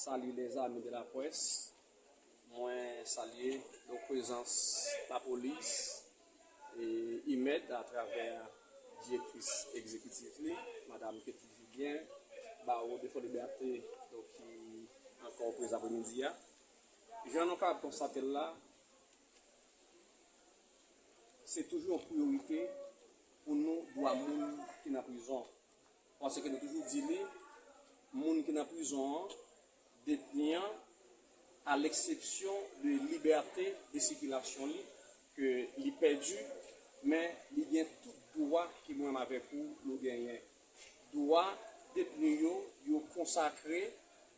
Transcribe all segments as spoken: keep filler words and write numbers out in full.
Salut les amis de la presse. Mwen salye donk prezans lapolis e IMED atravè direktris egzekitif li, Madam Ketty Julien, bawo de Fò Libète, donk ki ankò prezan apremidi a. Jan nou kapab konstate l la, se toujou yon priyorite pou nou dwa moun ki nan prizon. Paske nou toujou di li, moun ki nan prizon an, detni an, a leksepsyon de libète de sikilasyon li, ke li pèdi, men li gen tout dwa ke mwen menm avèk ou nou genyen. Dwa detni yo, yo konsakre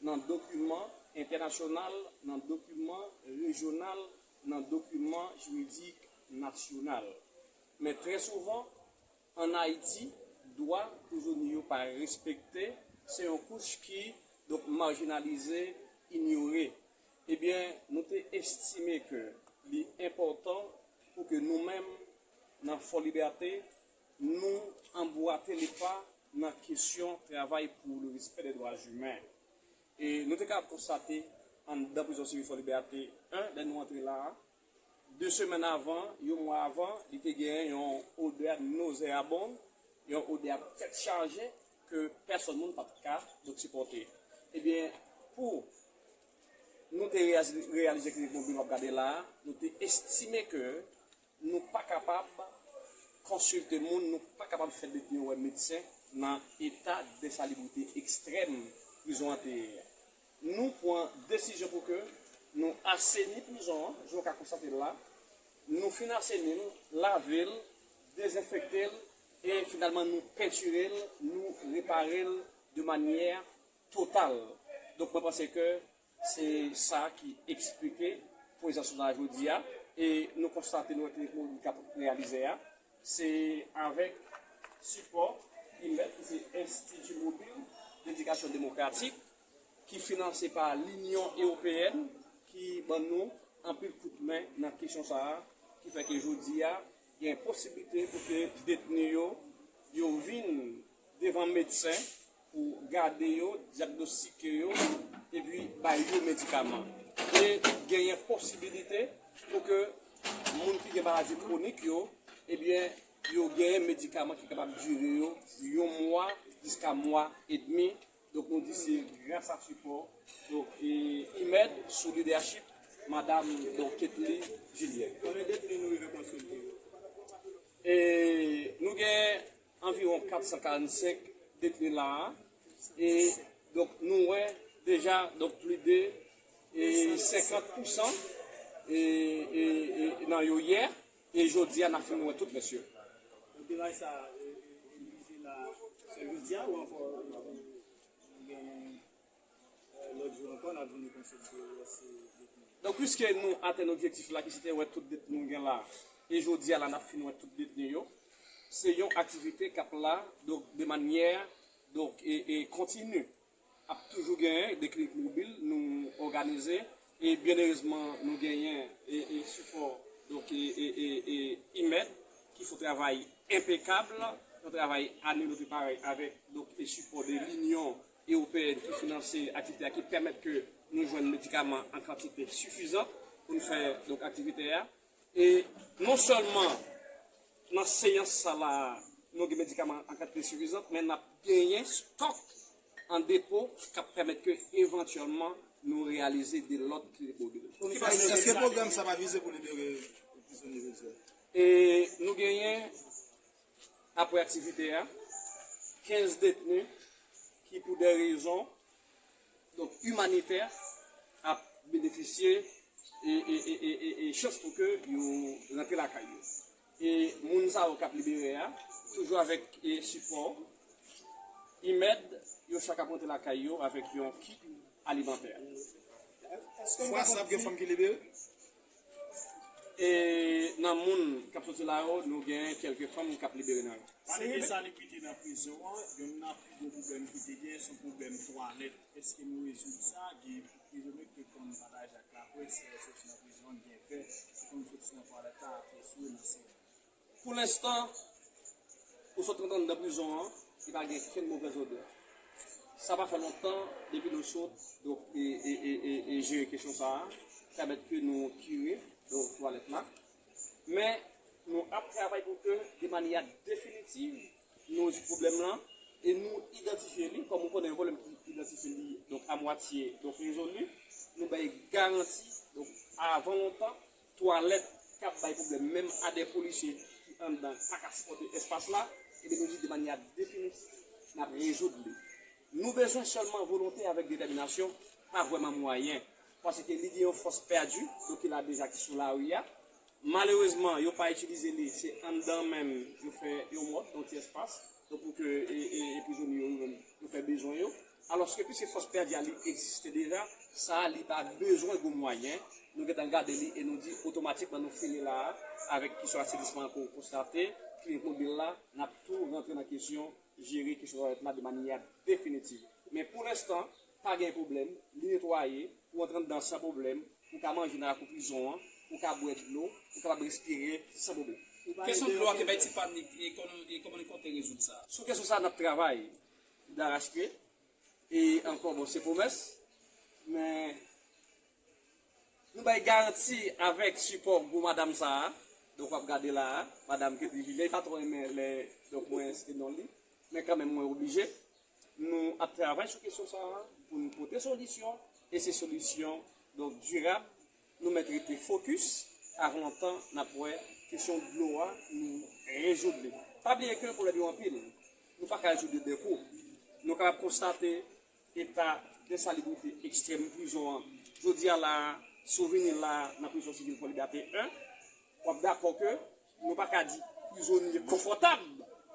nan dokiman entènasyonal, nan dokiman rejyonal, nan dokiman jiridik nasyonal. Men trè souvan, ann Ayiti, dwa prizonye yo pa respekte, se yon kouch ki, donk, majinalize, inyore. Ebyen, nou te estime ke li enpòtan pou ke nou menm, nan Fò Libète, nou anbwate lepa nan kesyon travay pou le respè de dwa imen. E nou te kapab konstate anndan prizon sivil Fò Libète en, lè nou antre la a, de semèn avan, yon mwa avan, li te gen yon odè nozeabon, yon odè tèt chaje ke pèsòn moun pa t ka, donk, sipòte. Ebyen, pou nou te reyazi-, reyalize klinik mobil w ap gade la a, nou te estime ke nou pa kapab konsilte moun, nou pa kapab fè detni yo wè medsen nan eta densalibrite ekstrèm prizon an te ye a. Nou pran desizyon pou ke nou aseni prizon an, jan w ka konstate l la. Nou fin aseni l, lave l, dezenfekte l, e finalman nou pentire l, nou repare l de manyè total. Donk, mwen panse ke se sa ki eksplike prezans nou la jodi a. E nou konstate, nou wè ke nou k ap reyalize a, se avèk sipò IMED, ki se Enstiti Mobil Dedikasyon Demokratik, ki finanse pa Linyon Ewopeyèn, ki ban nou anpil kout men nan kesyon sa a, ki fè ke jodi a, gen posiblite pou ke detni yo, yo vin devan medsen pou gade yo, dyagnostike yo, epi bay yo medikaman. E genyen posibilite pou ke moun ki gen maladi kwonik yo, ebyen, yo genyen medikaman ki kapab dire yo yon mwa jiska mwa edmi. Donk, nou di se gras a sipò, donk, e, IMED sou lidèchip Madam, donk, Ketly Julien. Konbyen detni nou rive konsilte? E nou gen anviwon kat san karannsenk detni la a. E, donk, nou wè deja, donk, plis de, e, senkant pousan, e, e, e, nan yo yè. E jodi a, n ap fin wè tout, mesye. Donk, demen sa, e, e, e, li se la, se jodi a ou ankò, e, e, nou gen, e, lòt jou ankò, n ap vini konsilte rès, e, detni. Donk, piske nou atenn objektif la, ki se te wè tout detni nou gen la, e jodi a la, n ap fin wè tout detni yo, se yon aktivite k ap la, donk, de manyè, donk, e, e, kontini. Ap toujou genyen de klinik mobil nou òganize, e byen erezman nou genyen e, e sipò, donk, e, e, e, e IMED ki fè yon travay enpekab, yon travay a nivo de parèy avèk, donk, e sipò de Linyon Ewopeyèn ki finanse aktivite a, ki pèmèt ke nou jwenn medikaman an kantite sifizan pou nou fè, donk, aktivite a. E non sèlman nan seyans sa la, nou gen medikaman an kantite sifizan, men n ap genyen stòk an depo k ap pèmèt ke evantyèlman nou reyalize de lòt klinik mobil. Èske pwogram sa pa vize pou libere prizonye jodi a? E nou genyen, apre aktivite a, kenz detni ki, pou de rezon, donk, imanitè, ap benefisye e, e, e, e, e, e chans pou ke yo rantre lakay yo. E moun sa yo k ap libere a, toujou avèk, e, sipò IMED, yo chak ap rantre lakay yo avèk yon kit alimantè. Fwa sa ap gen fanm ki libere? E nan moun k ap soti la yo, nou gen kèlke fanm k ap libere nan yo. Malgre salibrite nan prizon an, youn nan pi gwo pwoblèm ki te gen, se yon pwoblèm twalèt. Èske nou rezoud sa? Gen prizonye ki te konn pataje ak laprès, lè yo soti nan prizon an, gen vè ki konn soti nan twalèt la, ap fè sou yo nan seyans. Pou lenstan, ou sot rantre anndan prizon an, li pa gen kenn movèz odè. Sa pa fè lontan depi nou sot, donk, e, e, e, e, e jere kesyon sa a, pèmèt ke nou kire, donk, twalèt la. Men, nou ap travay pou ke, de manyè definitiv, nou rezoud pwoblèm lan, e nou idantifye li, kòm ou konnen yon pwoblèm ki idantifye li, donk, a mwatye, donk, rezoli, nou bay garanti, donk, avan lontan, twalèt k ap bay pwoblèm, menm a de polisye ki anndan pa ka sipòte espas la, ebyen nou di de manyè definitif, n ap rezoud li. Nou bezwen sèlman volonte avèk detèminasyon, pa vrèman mwayen, paske li gen yon fòs pèdi, donk ki la deja ki sou lari a. Malerezman, yo pa itilize li, se anndan menm yo fè yon mòd, yon ti espas, donk pou ke e, e, e prizonye yo, yo menm, yo fè bezwen yo. Alòske piske fòs pèdi a li egziste deja, sa a li pa bezwen gwo mwayen. Nou gentan gade li e nou di otomatikman nou fini la a, avèk kesyon asenisman ke w konstate, klinik mobil la, n ap tou rantre nan kesyon jere kesyon twalèt la de manyè definitiv. Men pou lenstan, pa gen pwoblèm, li netwaye, ou antre anndan san pwoblèm, ou ka manje nan lakou prizon an, ou ka bwè dlo, ou kapab respire san pwoblèm. Kesyon dlo a te bay ti pàn, e, e kòman, e kòman nou konte rezoud sa? Sou kesyon sa a, n ap travay darache pye. E ankò, bon, se pwomès, men nou bay garanti avèk sipò gwo madanm sa a. Donk, w ap gade la a, madanm Ketly Julien, li pa twò renmen lè, donk, mwen site non li, men kanmenm, mwen oblije. Nou ap travay sou kesyon sa a pou n pote solisyon, e se solisyon, donk, dirab. Nou mèt rete fokis, avan lontan, n ap wè kesyon dlo a, nou rezoud li. Pa bliye ke pwoblèm yo anpil. Nou pa ka rezoud yo de kou. Nou kapab konstate eta densalibrite ekstrèm prizon an. Jodi a la a, si w vini la a, nan prizon sivil Fòlibète en, w ap dakò ke nou pa ka di prizonye konfòtab,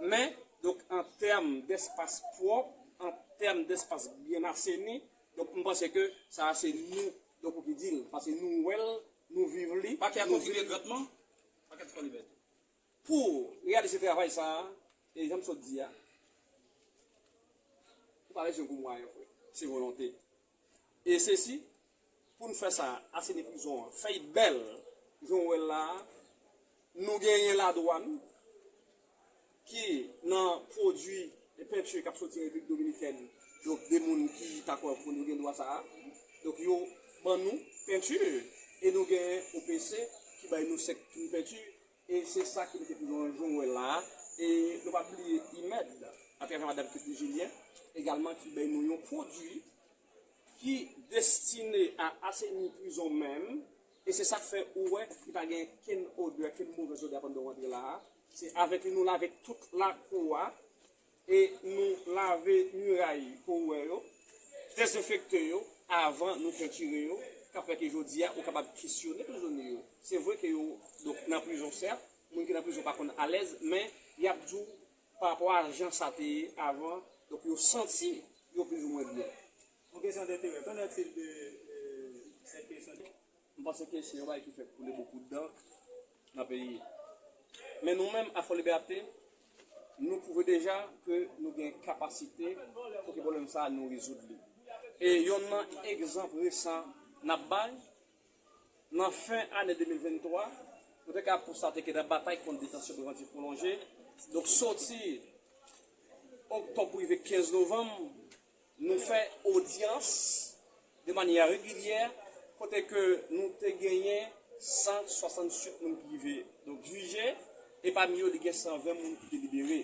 men, donk, an tèm despas pwòp, an tèm despas byen aseni, donk, m panse ke sa a se nou, donk, pou ki di l, paske nou wè l, nou viv li, Pakè a nou kontribye grandman, pakè Fòlibète. Pou reyalize travay sa a, e jan m sot di a, ou pa bezwen gwo mwayen, frè. Se volonte. E sesi, pou n fè sa, aseni prizon an, fè l bèl, jan w wè l la a, nou genyen ladwàn ki nan pwodui e penti k ap soti Repiblik Dominikèn, donk de moun ki ta kwè pou nou gen dwa sa a. Donk yo ban nou penti, e nou genyen O P C ki bay nou senk toun penti, e se sa ki mete prizon an jan w wè l la a. E nou pa bliye IMED, atravè madanm Ketly Julien, egalman ki bay nou yon pwodui ki destine a aseni prizon menm, e se sa k fè ou wè li pa gen kenn odè, kenn movèz odè pandan w antre la a. Se avèk li nou lave tout lakou a, e nou lave miray ke w wè yo, dezenfekte yo avan nou pentire yo, k ap fè ke jodi a ou kapab kesyone prizonye yo. Se vre ke yo, donk, nan prizon, sèt, moun ki nan prizon pa konn alèz, men y ap di w pa rapò a jan sa te ye avan, donk yo santi yo plizoumwen byen. Une question d'intérêt. Qu'en est-il de euh, cette question? M panse ke se yon bagay ki fè koule bokou dan nan peyi. Men nou menm, a Fòlibète, nou pwouve deja ke nou gen kapasite pou ke pwoblèm sa a nou rezoud li. E yonn nan egzanp resan n ap bay, nan fen ane de mil venntwa, nou te ka konstate ke nan batay kont detansyon prevantif pwolonje, donk soti oktòb pou rive kenz novanm, nou fè odyans de manyè regilyè, kote ke nou te genyen san swasanntuit moun ki rive, donk, jije, e pami yo, li gen san ven moun ki te libere.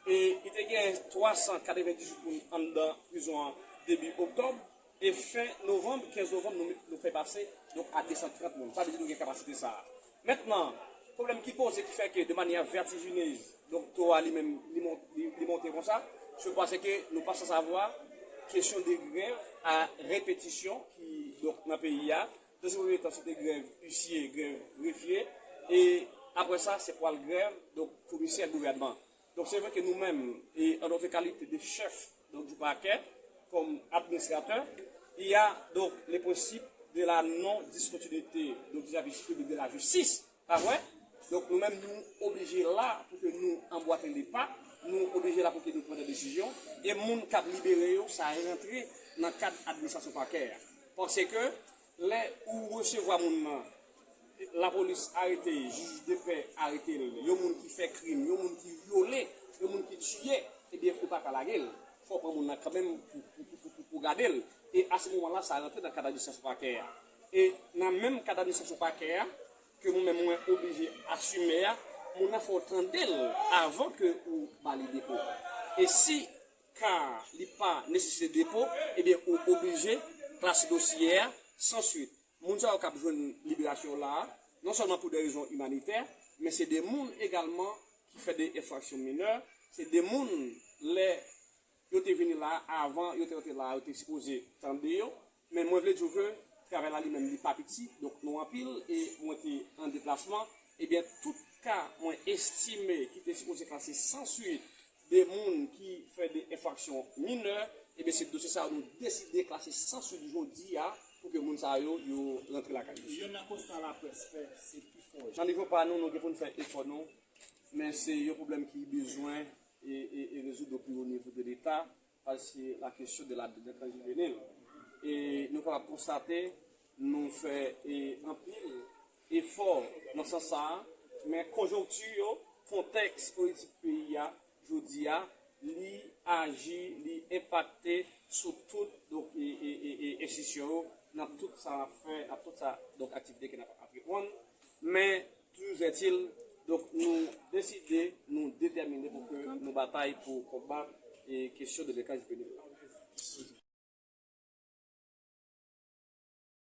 E li te gen twa san katrevendizuit moun anndan prizon an debi oktòb, e fen novanm, kenz novanm, nou, nou fè pase, donk, a de san trant moun. Sa vle di nou gen kapasite sa a. Mentnan, pwoblèm ki poze ki fè ke de manyè vètijinez, donk, to a li menm, li mon-, li, li monte konsa, se paske nou pa san savwa kesyon de grèv a repetisyon ki, donk, nan peyi a, nan yon premye tan, se te grèv isye, grèv grefye, e apre sa, se pral grèv, donk, komisè gouvènman. Donk, se vre ke nou menm, e an notre qualité de chef, donk, du parquet, comme administrateur, il y a donc le principe de la non-discontinuité, donc, du service public de la justice, pa vre? Donk, nou menm, nou oblije la pou ke nou anbwate le pa, nou oblije la pou ke nou pran de desizyon, e moun k ap libere yo, sa rantre nan kad administrasyon pakè a. Paske, lè ou resevwa moun nan, lapolis arete, jij de pè arete l, yon moun ki fè krim, yon moun ki vyole, yon moun ki tiye, ebyen, ou pa ka lage l. fò pran moun nan kanmenm pou, pou, pou, pou, pou, pou gade l. E a se moman la, sa rantre nan kad administrasyon pakè a. E nan menm kad administrasyon pakè a, ke mwen menm mwen oblije asime a, moun nan fò w tande l avan ke ou ba li depo. E si ka li pa nesesite depo, ebyen ou oblije klase dosye a san swit. Moun sa yo k ap jwenn liberasyon yo la a, non sèlman pou de rezon imanitè, men se de moun egalman ki fè de enfraksyon minè, se de moun lè yo te vini la a, avan yo te rantre la a, yo te sipoze tande yo, men mwen vle di w ke travay la li menm li pa piti, donk nou anpil e mwen te an deplasman, ebyen tout ka mwen estime ki te sipoze klase san swit de moun ki fè de enfraksyon minè, ebyen se dosye sa yo nou deside klase san swit jodi a pou ke moun sa yo, yo rantre lakay yo. Youn nan konsta laprès fè, se pifò. Nan nivo pa nou, nou gen pou n fè efò nou, men se yon pwoblèm ki bezwen e, e, e rezoud o pli wo nivo de Leta, paske la kesyon de la delenkan jivenil. E nou kapab konstate, nou fè e, anpil efò nan sans sa a, men konjonkti yo, kontèks politik peyi a, jodi a, li aji, li enpakte sou tout, donk, e, e, e, e, enstitisyon yo, nan tout sa n ap fè, nan tout sa, donk, aktivite ke n ap antreprann. Men, toujou ètil, donk, nou deside, nou detèmine pou ke nou batay pou konbat e kesyon delenkan jivenil la.